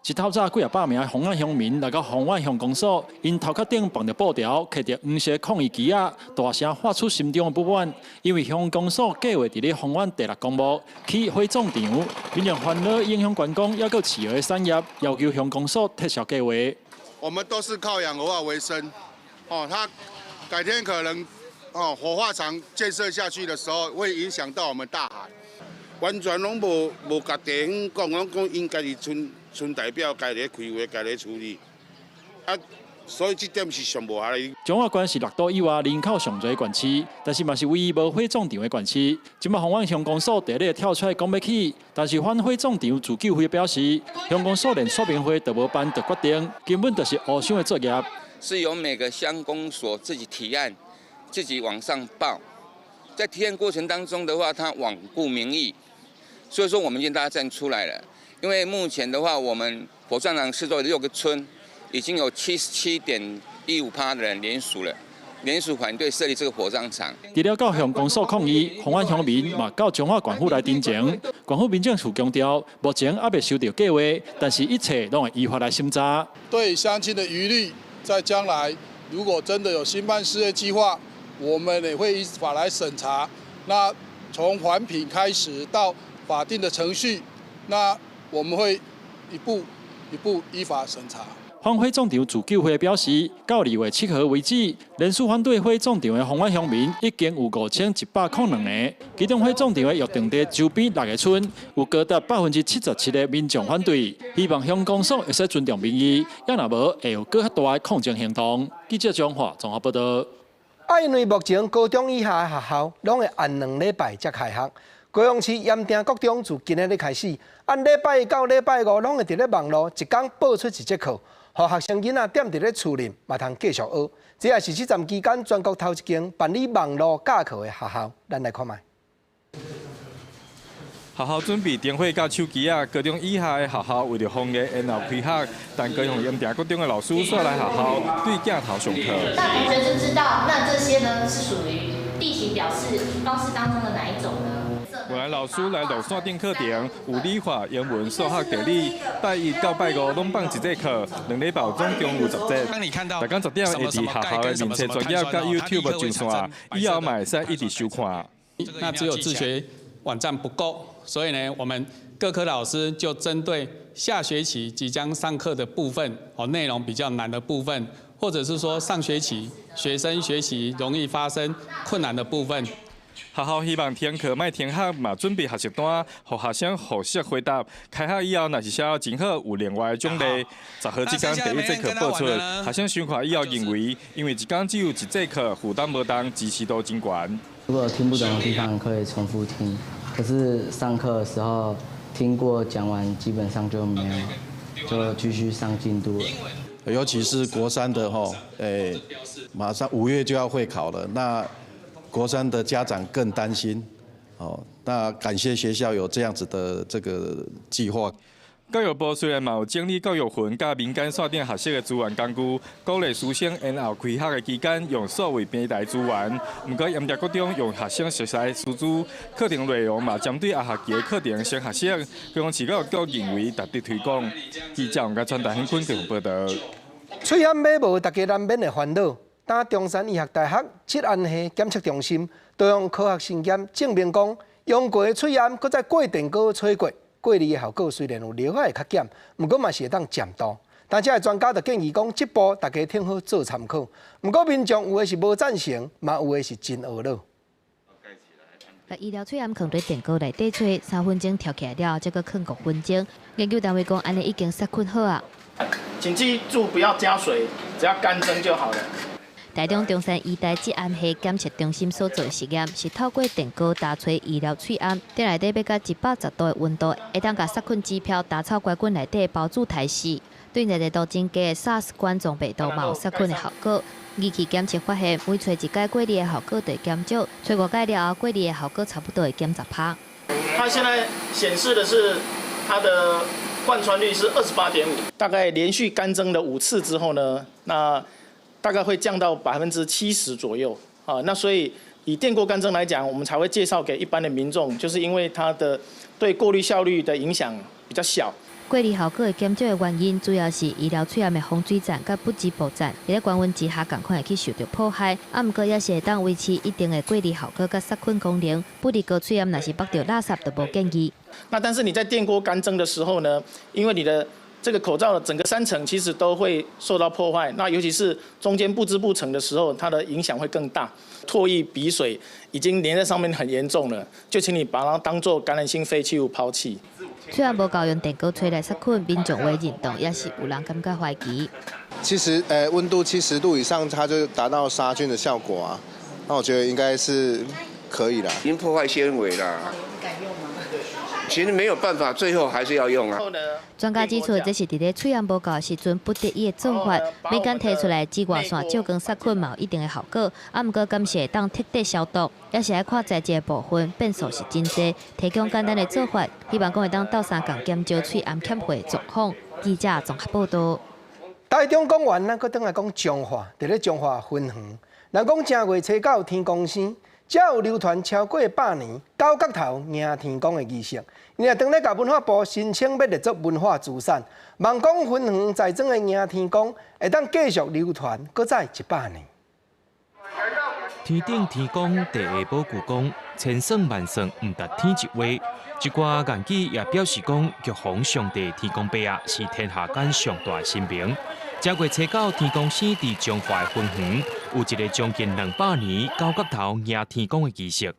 一透早幾仔百名豐原鄉民來到豐原鄉公所，𪜶頭殼頂綁著布條，提著黃色抗議旗仔，大聲發出心中的不滿。因為鄉公所計劃佇咧豐原第六公墓起火葬場，民眾煩惱影響觀光，猶閣飼蚵的產業，要求鄉公所撤銷計劃。我們都是靠養蚵仔為生，哦，他改天可能哦火化場建設下去的時候，會影響到我們大海。完全攏無共地方講，攏講𪜶家己村村代表家咧開會，家咧處理。啊，所以這點是上無合理。彰化縣是六都以外人口上濟的縣市，但是嘛是唯一無火葬場的縣市。這馬豐原鄉公所第日跳出來講欲起，但是反火葬場自救會表示，鄉公所連說明會都無辦就決定，根本就是烏箱的作業。是由每個鄉公所自己提案，自己往上報。在提案過程當中的話，他罔顧民意。所以說，我們已經大家站出來了。因為目前的話，我們火葬場四周的6個村，已經有77.15%的人聯署了，聯署反對設立這個火葬場。除了到鄉公所抗議，豐原鄉民嘛到彰化縣府來陳情。縣府民政處強調，目前猶未收著計劃，但是一切攏會依法來審查。對鄉親的疑慮，在將來如果真的有興辦事業計劃，我們也會依法來審查。那從環評開始到法定的程序，那我們會一步一步依法審查。反火葬場自救會表示，到2月7號為止，連署反對火葬場的豐原鄉民已經有5102個，其中火葬場的約定地周邊6個村有高達77%的民眾反對，希望鄉公所會使尊重民意，也若無會有閣較大的抗爭行動。記者張華綜合報導。啊，因為目前高中以下的學校攏會按兩禮拜才開學。高雄市鹽埕國中自今仔日開始，按禮拜一到禮拜五攏會佇咧網路一工播出一節課，予學生囡仔踮佇咧厝裡嘛通繼續學。這也是這段期間全國頭一間辦理網路教課的學校。咱來看覓。學校準備電火佮手機仔，高中以下的學校為著防疫延後開學，但高雄鹽埕國中的老師煞來學校對鏡頭上課。那同學就知道，那這些呢是屬於地形表示方式當中的哪一種呢？原來老師來錄線頂課程，有理化、英文、數學、地理，拜一到拜五攏放一節課，兩禮拜總共有10節。逐工10點會佇學校的面冊專頁佮 YouTube 上線，以後嘛會使一直收看。那只有自學網站不夠，所以呢，我們各科老師就針對下學期即將上課的部分，哦，內容比較難的部分，或者是說上學期學生學習容易發生困難的部分。學校希望停課莫停學，嘛準備學習單，予學生予識回答。開學以後，若是寫真好，有另外的獎勵。10號這工第一節課播出，學生上課以後認為，因為一工只有一節課，負擔無重，支持度真懸。如果聽不懂的地方可以重複聽，可是上課的時候聽過講完，基本上就沒有，就繼續上進度了。尤其是國三的吼，馬上5月就要會考了，那國三的家長更擔心，哦，那感謝學校有這樣子的這個計劃。教育部雖然嘛有整理教育雲佮民間線頂學習的資源工具，鼓勵師生延後開學的期間用數位平台資源。毋過鹽埕國中用學生熟悉的師資，課程內容嘛針對下學期的課程先學習。高雄市教育局認為值得推廣。記者王家川、大興坤報導。喙罨買無，大家難免會煩惱。當中山醫學大學職安系檢測中心都用科學實驗證明講，用過的喙罨閣再過電鍋吹過，過濾的效果雖然有略可會較減，毋過嘛是會當佔度。但這个專家就建議講，這步大家聽好做參考。毋過民眾有的是無贊成，嘛有的是真懊惱。共醫療喙罨囥佇電鍋內底吹3分鐘，跳起來了後，才閣囥5分鐘。研究單位講，按呢已經殺菌好啊。請記住，不要加水，只要乾蒸就好了。台中中山醫大職安系檢測中心所做的實驗，是透過電鍋打吹醫療喙罨，佇內底欲到110度的溫度，會當共殺菌指標打草乖菌內底的孢子刣死。對熱度真低的 SARS 冠狀病毒嘛有殺菌的效果。儀器檢測發現，每吹一擺過濾的效果就會減少，吹5擺了後，過濾的效果差不多會減10%。它現在顯示的是它的貫穿率是28.5，大概連續乾蒸了5次之後呢，那大概會降到70%左右啊。那所以以電鍋乾蒸來講，我們才會介紹給一般的民眾，就是因為它的對過濾效率的影響比較小。過濾效果會減少的原因，主要是醫療喙罨的防水層佮不織布層，佇咧高溫之下，仝款會去受著破壞。啊，毋過也是會當維持一定的過濾效果佮殺菌功能。不離高喙罨若是縛著垃圾，就無建議。那但是你在電鍋乾蒸的時候呢，因為你的這個口罩的整個3層其實都會受到破壞，那尤其是中間不織布層的時候，它的影響會更大。唾液、鼻水已經黏在上面很嚴重了，就請你把它當作感染性廢棄物拋棄。雖然無夠用電鍋吹來殺菌，民眾會認同，也是有人感覺懷疑。其實，溫度70度以上，它就達到殺菌的效果啊。那我覺得應該是可以啦。已經破壞纖維啦。敢用嗎？其實沒有辦法，最後還是要用啊。專家指出，這是佇咧喙罨無夠的時陣不得已的做法。民間提出來紫外線照光殺菌嘛有一定的效果，啊，毋過敢是會當徹底消毒，也是愛看材質的部分，變數是真濟。提供簡單的做法，希望講會當鬥相共減少喙罨欠貨的狀況。記者綜合報導。台中講完，咱閣轉來講彰化，佇咧彰化芬園，人講正月初九天公生。才有流傳超過100年九角頭迎天公的儀式。伊若當咧共文化部申請欲列作文化資產，望講芬園在莊的迎天公會當繼續流傳，閣再100年。天頂天公，地下保舊公，千算萬算，毋值天一話。一寡諺語也表示講，玉皇上帝天公伯仔是天下間上大的神明。正月初九天公生佇彰化芬園，有一個將近200年九角頭迎天公的儀式。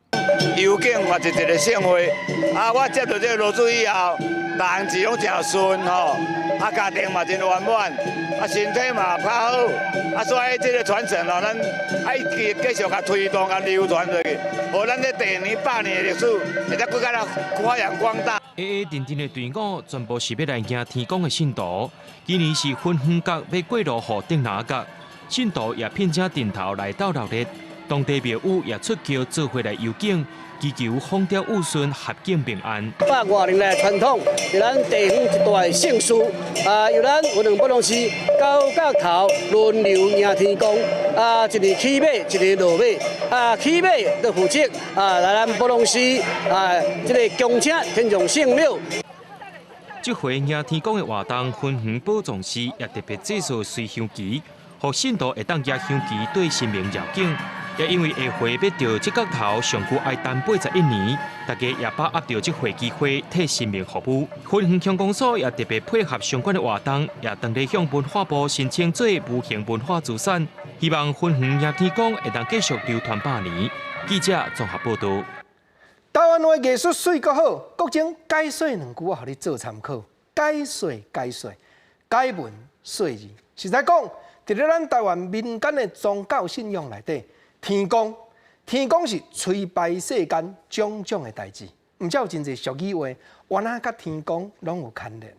遊境嘛是一個盛會，啊，我接到這個羅子以後，逐項事攏誠順吼，啊，家庭嘛真圓滿，啊，身體嘛較好，啊，所以這個傳承哦，咱愛繼續共推動、共流傳落去，予咱這地年百年的歷史，會當閣較來發揚光大。矮矮陣陣的隊伍，全部是欲來迎天公的信徒。今年是芬園角欲過路予頂林角，信徒也聘請陣頭來鬥熱鬧。當地廟宇也出轎做伙來遊境，祈求風調雨順、合境平安。百外年來傳統，是咱地方一大盛事。啊，由咱雲林寶藏寺九角頭輪流迎天公。啊，一年起馬，一年落馬。啊，起馬就負責啊，來咱寶藏寺啊，這个恭請天上聖廟。這回迎天公的活動，芬園寶藏寺也特別製作隨香旗，予信徒會當舉香旗對神明繞境。也因為下回欲著這角頭上久愛等81年，大家也把握著這回機會替神明服務。芬園鄉公所也特別配合相關的活動，也當咧向文化部申請做無形文化資產，希望芬園迎天公會當繼續流傳百年。記者綜合報導。台灣話藝術媠閣好，國政解說兩句我予你做參考。解說解說，解文說字，實在講，佇咧咱台灣民間的宗教信仰內底。天公，天公是催拜世間種種的代誌，毋才有真濟俗語話，原來佮天公攏有牽連。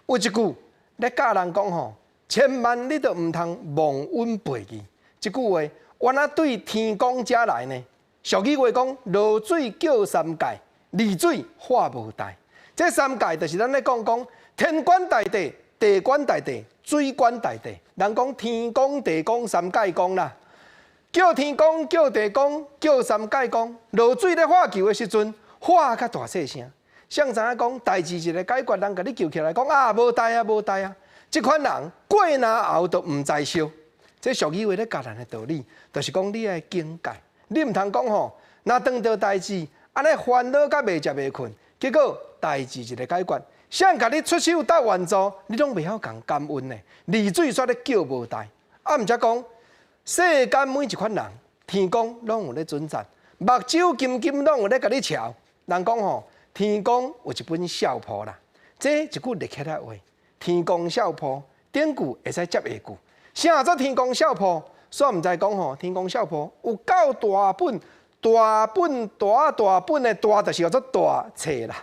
有一句咧教人講吼，千萬你都毋通忘恩背義。這句話原來對天公遮來呢。俗語話講，落水叫三界，離水化無代。這三界就是咱咧講講天觀大帝、地觀大帝、水觀大帝。人講天公、地公、三界公啦。叫天公、叫地公、叫三界公，落水咧喝球的時陣，喝較大細聲。誰知影講代誌一个解決，人共你救起來講啊，無代啊，無代啊。這款人過若喉都毋知燒。這俗語話咧教人的道理，就是講你愛警戒，你毋通講吼，若當著代誌，按呢煩惱甲袂食袂睏，結果代誌一个解決，誰共你出手鬥援助，你攏袂曉共感恩呢？離水煞咧叫無代，啊，毋才講。世間每一款人，天公攏有咧准讚，目睭金金攏有咧共你瞧。人講吼，天公有一本相簿啦，這一句立起來話，天公相簿頂句會使接下句。啥做天公相簿？煞毋知講吼，天公相簿有夠大本、大本、大大本的大，就是叫做大冊啦，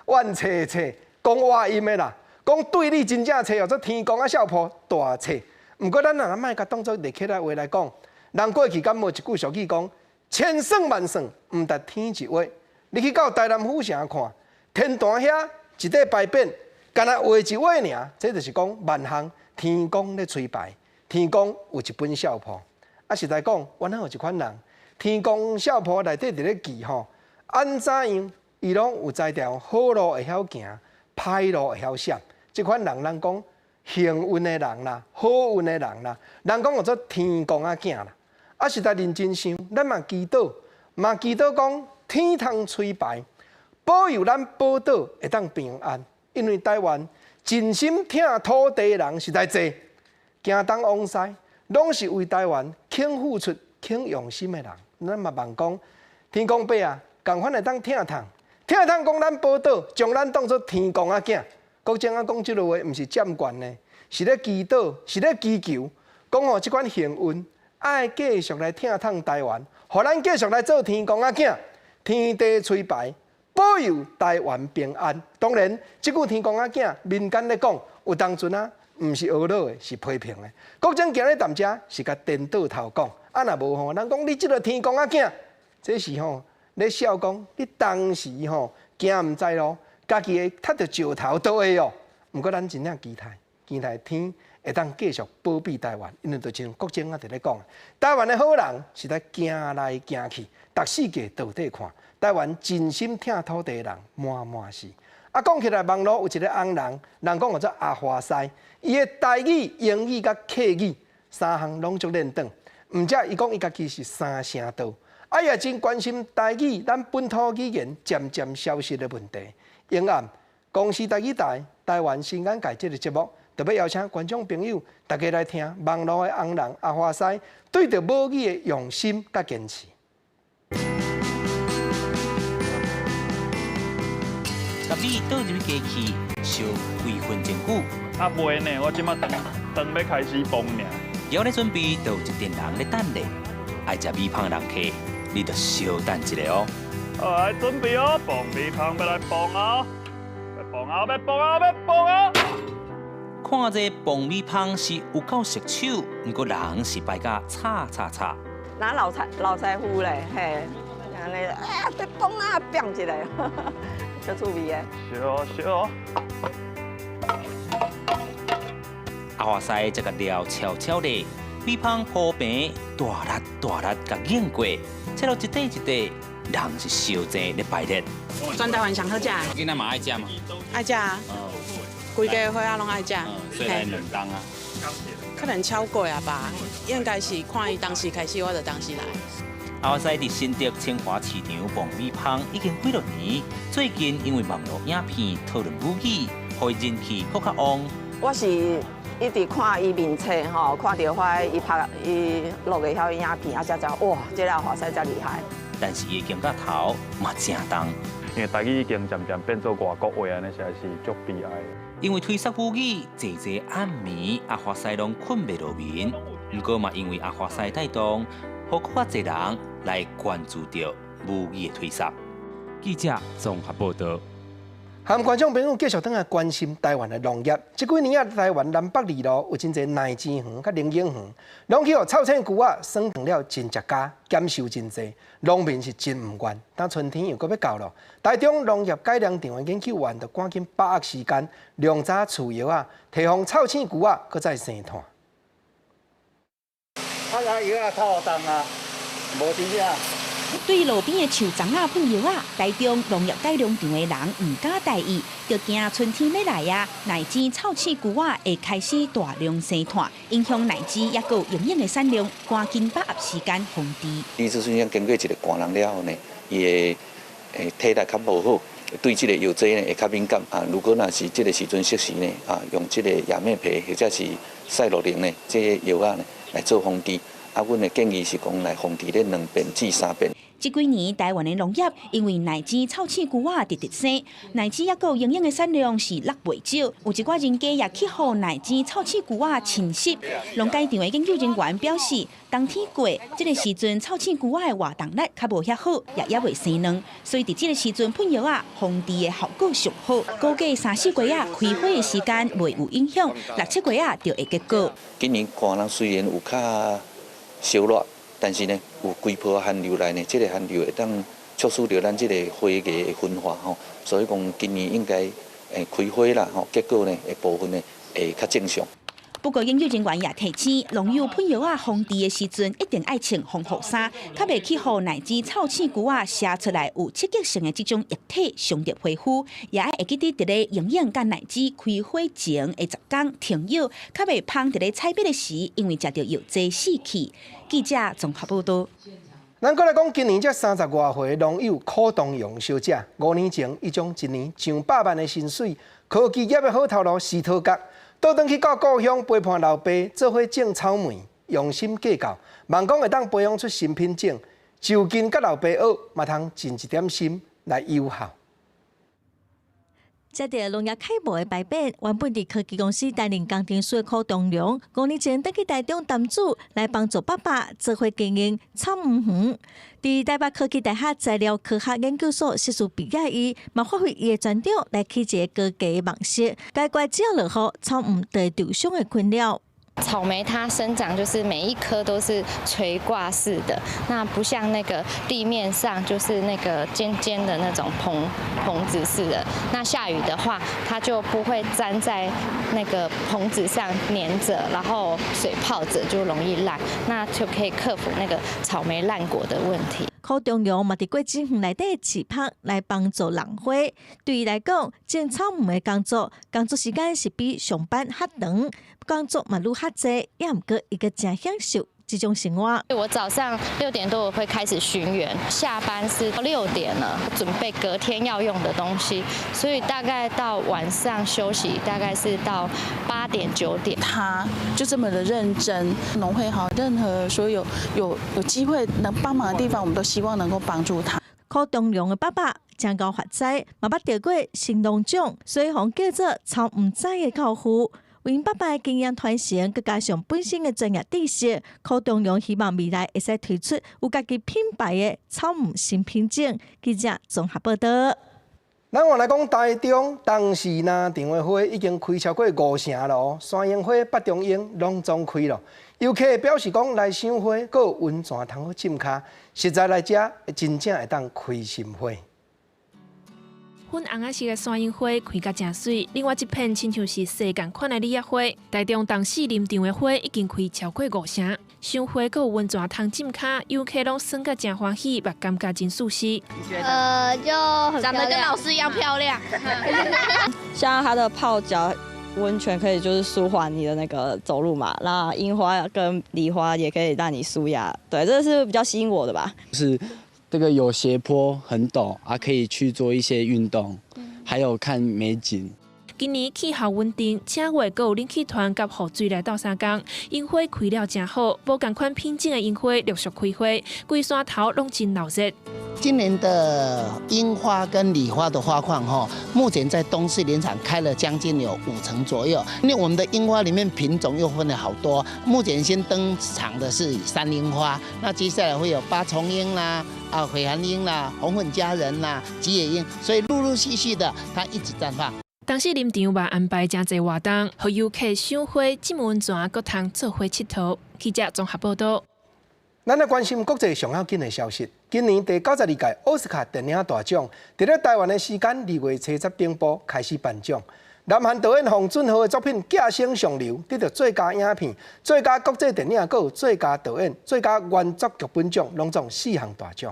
萬冊冊講話音的啦，講對你真正冊叫做天公仔相簿大冊。毋過，咱若莫共當做立起來話來講，人過去敢無一句俗語講：千算萬算，毋值天一畫。你去到台南府城看，天壇遐一塊牌匾，干焦畫一畫爾，這就是講萬項天公咧催牌，天公有一本相簿。啊，實在講，原來有一款人，天公相簿內底佇咧記吼，按怎樣，伊攏有才調，好路會曉行，歹路會曉閃。這款人，人講。幸運的人啦，好運的人啦，人講叫做天公仔囝啦。啊，實在認真想，咱嘛祈禱，嘛祈禱講天通催牌，保佑咱寶島會當平安。因為台灣真心疼土地的人實在濟，行東往西，攏是為台灣肯付出、肯用心的人。咱嘛望講天公伯啊，仝款會當疼痛，疼痛講咱寶島，將咱當做天公仔囝。國政仔講這个話，毋是佔權呢，是咧祈禱，是咧祈求，講吼這款幸運，愛繼續來疼痛台灣，予咱繼續來做天公仔囝，天地催牌，保佑台灣平安。當然，這句天公仔囝，民間咧講，有當陣啊，毋是呵咾的，是批評的。國政今日踮遮是共顛倒頭講，啊若無吼，人講你這个天公仔囝，這是吼咧笑講，你當時吼行毋知路。家己會踢著石頭都會哦。毋過咱真正期待，期待天會當繼續保庇台灣，因為就像國政仔佇咧講，台灣的好人是咧行來行去，逐世界到底看，台灣真心疼土地的人滿滿是。啊，講起來，網路有一个紅人，人講叫做阿華西，伊的台語、英語佮客語三項攏足輪轉。毋才伊講伊家己是三聲道，啊，伊也真關心台語咱本土語言漸漸消失的問題。永暗公視台語台台灣新眼界這个節目，特別邀請觀眾朋友，大家來聽網路的紅人阿華西對著母語的用心佮堅持。共米倒入去機器燒幾分鐘久。啊，袂呢，我這馬當當欲開始磅爾。枵咧準備，就有一陣人咧等咧。愛食米芳的人客，你就稍等一下哦。好，來準備哦，磅米芳欲來磅哦。啊，欲磅啊，欲磅啊！看這磅米芳是有夠熟手，毋過人是擺甲吵吵吵。若老師老師傅咧，嘿，按呢啊，欲磅啊，變一下，足趣味的。燒燒。阿華師這个料悄悄的，米芳鋪平，大力大力共碾過，切落一塊一塊，人是燒濟咧排列。全台灣上好食。囡仔嘛愛食嘛？愛食啊！規家伙仔攏愛食。所以來兩擔啊。可能超過啊吧，應該是看伊當時開始，我就當時來。阿華師佇新竹清華市場磅米芳已經幾落年，最近因為網路影片討論母語，予伊人氣閣較旺。我是一直看伊面冊吼，看著我伊拍伊錄的遐影片，啊，才知哇，這个阿華師遮厲害。但是伊的肩胛頭嘛誠重，因為台語已經漸漸變做外國話，按呢實在是足悲哀。因為推捒母語，濟濟暗暝阿華師攏睏袂落眠。毋過嘛，因為阿華師帶動，予閣較濟人來關注著母語的推捒。記者綜合報導。和觀眾朋友繼續轉來關心台灣的農業。這幾年啊，台灣南北二路有真濟奶糋園佮冷飲園，攏去予臭青龜仔耍斷了真濟家，減收真濟，農民是真毋願。等春天又閣欲到囉，台中農業改良場的研究員就趕緊把握時間，量早除藥仔，提防臭青龜仔閣再生炭。啊，藥仔透凍啊，無真正。對路邊的樹欉仔噴藥仔，台中農業改良場的人毋敢大意，就驚春天欲來啊，奶蛆臭刺龜仔會開始大量生炭，影響奶蛆抑閣有營養的產量，趕緊把握時間防治。李子春經過一個寒涼了後呢，伊的體力較無好，對這個藥劑呢會較敏感啊。如果若是這個時陣適時呢啊，用這個亞美皮或者是賽洛寧呢，這个藥仔呢來做防治。啊，阮的建議是講來防治咧兩遍至三遍。這幾年台灣的農業因為奶蛆臭刺龜仔直直生，奶蛆抑閣有營養的產量是落袂少，有一寡人家也去予奶蛆臭刺龜仔侵襲。農改場的研究人員表示，冬天過這个時陣臭刺龜仔的活動力較無遐好，也猶未生卵，所以佇這个時陣噴藥仔防治的效果上好。估計三四月仔開花的時間袂有影響，六七月仔就會結果。今年寒冷雖然有較燒熱，但是呢，有幾波寒流來呢，這个寒流會當促使著咱這个花芽的分化吼，所以講今年應該會開花啦吼，結果呢，會部分呢會較正常。不過研究人員也提醒，農友噴藥仔防治的時陣，一定愛穿防護衫，較袂去予奶蛆臭刺龜仔射出來有刺激性的這種液體傷著皮膚，也愛會記得佇咧營養佮奶蛆開花前的十工停藥，較袂芳佇咧採蜜的時，因為食著藥劑死去。記者綜合報導。咱閣來講，今年才三十外歲的農友柯東陽小姐，5年前，伊將一年上百萬的薪水，科技業的好頭路辭頭角，倒轉去到故鄉陪伴老爸做伙種草莓，用心計較，望講會當培養出新品種，就近佮老爸學，嘛通盡一點心來友好。接著農業楷模的牌匾，原本佇科技公司擔任工程師的柯東龍，5年前轉去台中擔子來幫助爸爸做伙經營草莓園。佇台北科技大學材料科學研究所碩士畢業，伊嘛發揮伊的專長來起一个高價的網室，解決只要落雨，草莓就會受傷的困擾。草莓它生長就是每一顆都是垂掛式的，那不像那個地面上就是那個尖尖的那種棚子式的。那下雨的話，它就不會粘在那個棚子上粘著，然後水泡著就容易爛，那就可以克服那個草莓爛果的問題。柯中陽嘛佇果子園內底飼蜂來幫助人花。對伊來講，種草莓的工作，工作時間是比上班較長，工作嘛愈較濟，也毋過伊閣誠享受這種生活。我早上6點多我會開始巡園，下班是6點了，準備隔天要用的東西，所以大概到晚上休息大概是到8點9點。他就這麼的認真，農會好，任何所有有機會能幫忙的地方，我們都希望能夠幫助他。柯東龍的爸爸誠𠢕發災，嘛捌得過神農獎，所以予叫做草毋知的教父。𪜶爸爸的經驗傳承，閣加上本身的專業知識，柯東龍希望未來會使推出有家己品牌的草莓新品種。記者綜合報導。咱換來講，台中東勢林場的花已經開超過五成咯，山櫻花、北中櫻攏總開咯。遊客表示講來賞花，閣有溫泉通好浸跤，實在來遮真正會當開心花。粉紅仔色的山櫻花開甲誠媠，另外一片親像是西仝款的李仔花。台中東勢林場的花已經開超過五成，賞花閣有溫泉通浸跤，遊客攏耍甲誠歡喜，嘛感覺真舒適。就很長得跟老師一樣漂亮。像它的泡腳溫泉可以就是舒緩你的那個走路嘛，那櫻花跟梨花也可以讓你舒壓，對，這是比較吸引我的吧。是。這個有斜坡很陡啊，可以去做一些運動，還有看美景。今年氣候穩定，正月閣有冷氣團佮雨水來鬥相共，櫻花開了誠好，無仝款品種的櫻花陸續開花，規山頭攏真鬧熱。今年的櫻花跟李花的花況，哈，目前在東勢林場開了將近有5成左右。因為我們的櫻花裡面品種又分了好多，目前先登場的是山櫻花，那接下來會有八重櫻啦、啊悔寒櫻啦、紅粉佳人啦、吉野櫻，所以陸陸續續的它一直綻放。東勢林場嘛安排誠濟活動，予遊客賞花、浸溫泉，閣通做伙𨑨迌。記者綜合報導。咱來關心國際上要緊的消息。今年第92屆奧斯卡電影大獎，佇咧台灣的時間2月7日頂晡開始頒獎。南韓導演奉俊昊的作品《寄生上流》得到最佳影片、最佳國際電影、閣有最佳導演、最佳原作劇本獎，攏總4項大獎。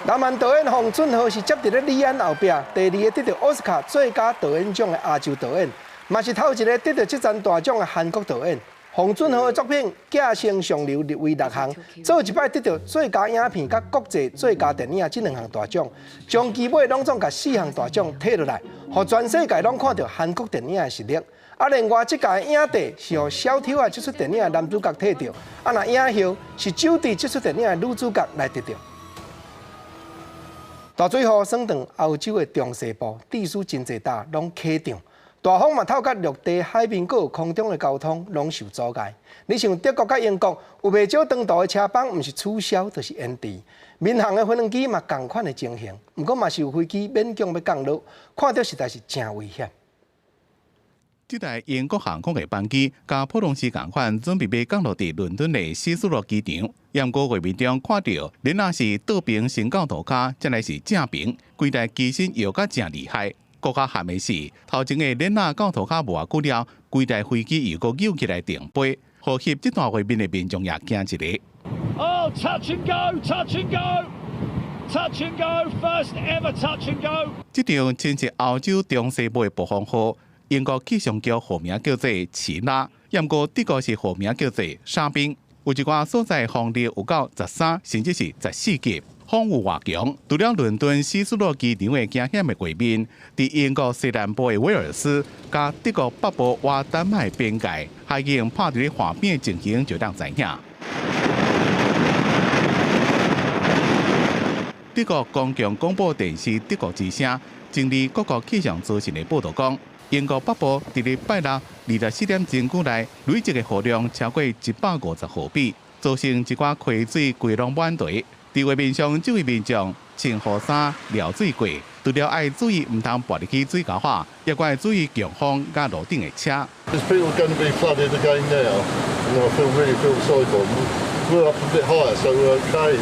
南韓導演奉俊昊是接佇咧李安後壁第二个得到奧斯卡最佳導演獎的亞洲導演，嘛是頭一个得到這項大獎的韓國導演。奉俊昊的作品《寄生上流》入圍6項，做一擺得到最佳影片佮國際最佳電影這兩項大獎，將基尾攏總共4項大獎提落來，予全世界攏看著韓國電影的實力。啊，另外這屆影帝是予小丑仔這齣電影的男主角提著，啊，若影后是酒佇這齣電影的女主角來得著。大水雨耍斷歐洲的中西部，地勢真濟搭攏啟動。大風嘛透甲陸地、海面、閣有空中的交通攏受阻礙。你像德國佮英國，有袂少長途的車班，毋是取消就是延遲。民航的飛行機嘛仝款的情形，毋過嘛是有飛機勉強欲降落，看著實在是誠危險。這台英國航空的班機，佮普通時仝款，準備欲降落佇倫敦的希斯羅機場。毋過畫面中看著，恁若是倒爿先到塗跤，才來是正爿，規台機身搖甲誠厲害。閣較譀的是，頭前的囡仔到塗跤無偌久了，規台飛機又閣扭起來停飛，予翕這段畫面的民眾也驚一下。 Oh, touch and go, touch and go, touch and go, first ever touch and go。這場侵襲歐洲中西部的暴風雨，英國氣象局號名叫做齊拉，毋過德國是號名叫做沙冰。有一寡所在風力有到13，甚至是14級。風有偌強，除了倫敦希斯羅機場的驚險的畫面，佇英國西南部的威爾斯，佮德國北部瓦丹麥邊界，海景拍佇咧畫面的情形就當知影。德國公共廣播電視德國之聲整理各國氣象資訊的報導講，英國北部佇禮拜六24點鐘久內累積的雨量超過150毫米，造成一寡溪水規攏滿堤。佇畫面上，這位民眾穿雨衫撩水過，除了愛注意毋通跋入去水溝仔，也閣愛注意強風佮路頂的車。 There's people going to be flooded again now, and I feel really feel sorry for them. We're up a bit higher, so we're okay.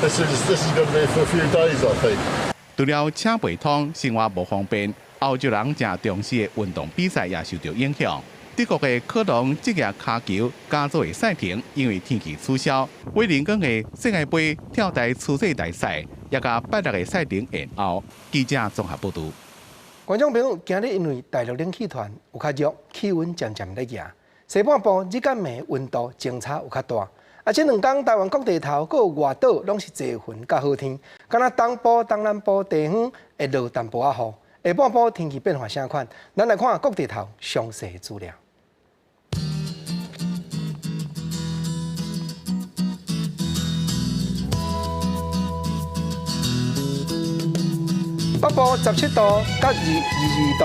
But this is going to be for a few days, I think. 除了車袂通，生活無方便，歐洲人誠重視的運動比賽也受著影響。德國的科隆職業跤球甲組的賽程因為天氣取消，威靈頓的世界盃跳台初賽大賽也共拜六的賽程延後。記者綜合報導。觀眾朋友，今日因為大陸冷氣團有較熱，氣溫漸漸咧行。西半部日佮暝溫度相差有較大。啊，這兩工台灣各地頭閣有外島攏是濟雲佮好天，敢若東部、東南部地方會落淡薄仔雨。下半晡天氣變化啥款？咱來看各地頭詳細的資料。北部17度佮22度，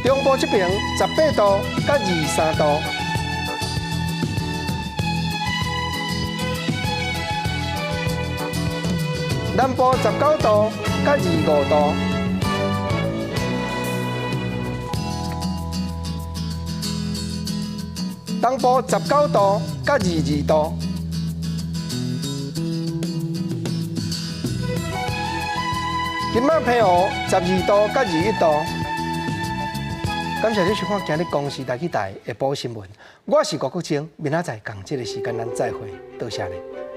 中部這邊18度佮23度。南部19度佮25度。東部19度佮22度。金馬澎湖12度佮21度。感謝你收看今日公視台語台下晡新聞，我是郭國清，明仔載仝這个時間咱再會，多謝你。